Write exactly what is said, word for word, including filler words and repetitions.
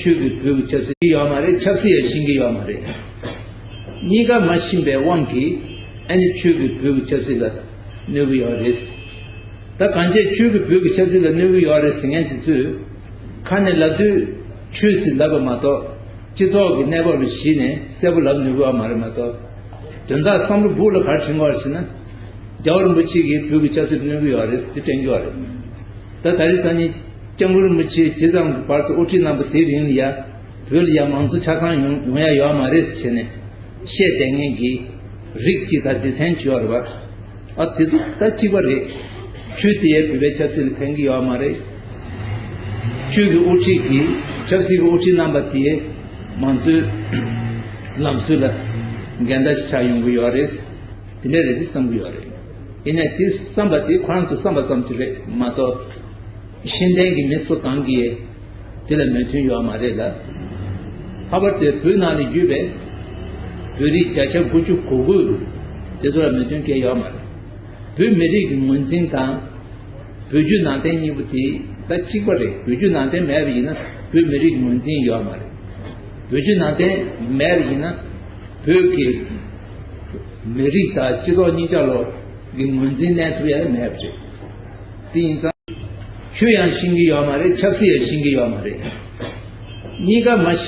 ཆོས་ཀྱི་བོད་ཀྱི་ཆབ་སྲིད་ཡོད་མ་རེད། ཆབ་སྲིད་ཡང་ཤེས་ཀྱི་ཡོད་མ་རེད། གཉིས་ཀ་མ་ཤེས་པའི་དབང་གིས་ཨ་ནི་ཆོས་ཀྱི་བོད་ཀྱི་ཆབ་སྲིད་ལ་གནོད་ཀྱི་ཡོད་རེད། ད་གང་ཅི་ཆོས་ཀྱི་བོད་ཀྱི་ཆབ་སྲིད་ལ་གནོད་ཀྱི་ཡོད་རེད་ཟེར་མཁན་དེ་ཚོས་ཁ་ནས་ལབ་དུས་ཆོས་ཟེར་ལབ་པ་མ་གཏོགས་སྤྱི་ཚོགས་ཀྱི་གནས་བབ་ལ་གཞིགས་ནས་གསལ་པོ་ལབ་ནུས་ཀྱི་ཡོད་མ་རེད་མ་གཏོགས། དོན་དག་བསམ་བློ་སྦུག་ལ་ག་རེ་དྲན་གྱི་ཡོད་རེད་ཟེར་ན། རྒྱལ་བ་རིན་པོ་ཆེ་གིས་བོད་ཀྱི་ཆབ་སྲིད་གནོད་ཀྱི་ཡོད་རེད་ཟེར་དྲན་གྱི་ཡོད་རེད། ད་ད་རེས་སང་ཉིན་སྐྱབས་མགོན་རིན་པོ་ཆེ་ཇི་ཙམ་གྱི་བར་དུ་དབུ་ཁྲིད་གནང་པ་དེའི་རིང་ལ་ཡ་བོད་ལ་ཡ་མང་གཙོ་ཆ་ཚང་ཡོང་ཡོང་ཡ་ཡོད་མ་རེད་ཟེར་བྱས་ནས་བཤད་བསྡད་མཁན་གྱི་རིགས་ཀྱི་ད་སྡེ་ཚན་ཅིག་ཡོད་རེད་བ། ཨ་དེ་ཚོ་ད་གཅིག་པ་རེད། ཆོས་དེ་ཡས་བོད་པའི་ཆབ་སྲིད་ལ་ཕན་གྱི་ཡོད་མ་རེད། ཆོས་ཀྱི་དབུ་ཁྲིད་ཀྱིས་ཆབ་སྲིད་ཀྱི་དབུ་ཁྲིད་གནང་པ་དེ་ཡས་མང་གཙོའི་ལམ་སྲོལ་ལ་འགལ་ཟླ་ཞིག་ཆགས་ཡོང་གི་ཡོད་རེད། དེ་འདྲ་རེད་དེ་བསམ་གྱི་ཡོད་རེད། ཡིན་ནའི་དེ་བསམ་པ་དེ་ཁོ་རང་ཚོ་བསམ་པ་ཙམ་གྱི་རེད་མ་གཏོགས། ཤེས་ལྡན་གྱི་མི་སུ་གང་གིས་དེ་ལ་མོས་མཐུན་ཡོད་མ་རེད་ལ། ལྷག་པར་དུ་བོད་ནང་ལ་ཡོད་པའི་བོད་རིགས་བརྒྱ་ཆ་དགུ་བཅུ་གོ་དགུ་དེ་ཚོ་ལ་མོས་མཐུན་སྐྱེ་ཡོད་མ་རེད། བོད་མི་རིགས་ཀྱི་ངོས་འཛིན་དང་། བོད་བརྒྱུད་ནང་བསྟན་གཉིས་པོ་དེ་ད་གཅིག་པ་རེད། བོད་བརྒྱུད་ནང་བསྟན་མེད་པ་ཡིན་ན་བོད་མི་རིགས་ངོས་འཛིན་ཡོད་མ་རེད། བོད་བརྒྱུད་ནང་བསྟན་མེད་པ་ཡིན་ན་བོད་ཀྱི་མི་རིགས་དང་སྤྱི་ཚོགས་གཉིས་ཆ་ལོ་གི་ངོས་འཛིན་གནས་ཐུབ་ཡ་མེད་པ་རེད། དེ་ཡིན་ཙང་ཆོས་ཡང་ཤེས་ཀྱི་ཡོད་མ་རེད། ཆབ་སྲིད་ཡང་ཤེས་ཀྱི་ཡོད་མ་རེད། གཉིས་ཀ་མ་ཤེས།